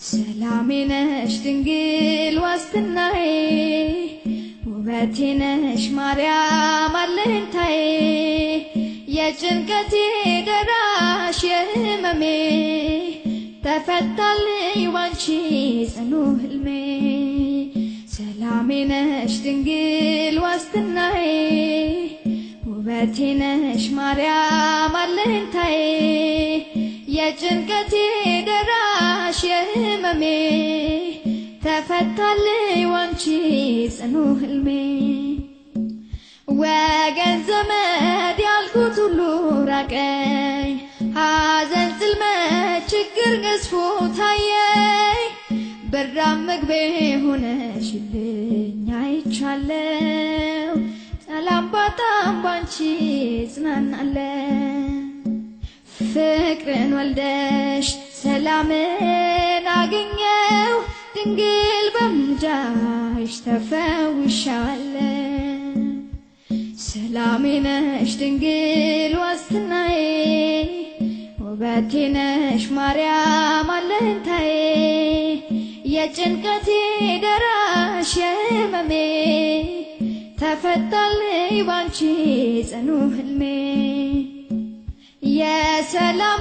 ሰላሜ ነሽ ድንግል ዋስትናዬ፣ ውበቴ ነሽ ማርያም አለኝታዬ፣ የጭንቀቴ ደራሽ የህመሜ፣ ተፈታልኝ ባንቺ ጽኑ ህልሜ። ሰላሜ ነሽ ድንግል ዋስትናዬ፣ ውበቴ ነሽ ማርያም አለኝታዬ፣ የጭንቀቴ ደራሽ የህመሜ፣ ተፈታልኝ ባንቺ ጽኑ ህልሜ። ወገን ዘመድ ያልኩት ሁሉ ራቀኝ፣ ሐዘን ጽልመት ችግር ገዝፎ ታየኝ። ብራብ ምግቤ ሆነሽልኝ አይቻለው፣ ሰላም ባጣም ባንቺ እጽናናለሁ። ፍቅርን ወልደሽ ሰላምን አገኘው፣ ድንግል በምልጃሽ ተፈውሻለሁ። ሰላሜ ነሽ ድንግል ዋስትናዬ፣ ውበቴ ነሽ ማርያም አለኝታዬ፣ የጭንቀቴ ደራሽ የህመሜ፣ ተፈታልኝ ባንቺ ጽኑ ህልሜ። የሰላም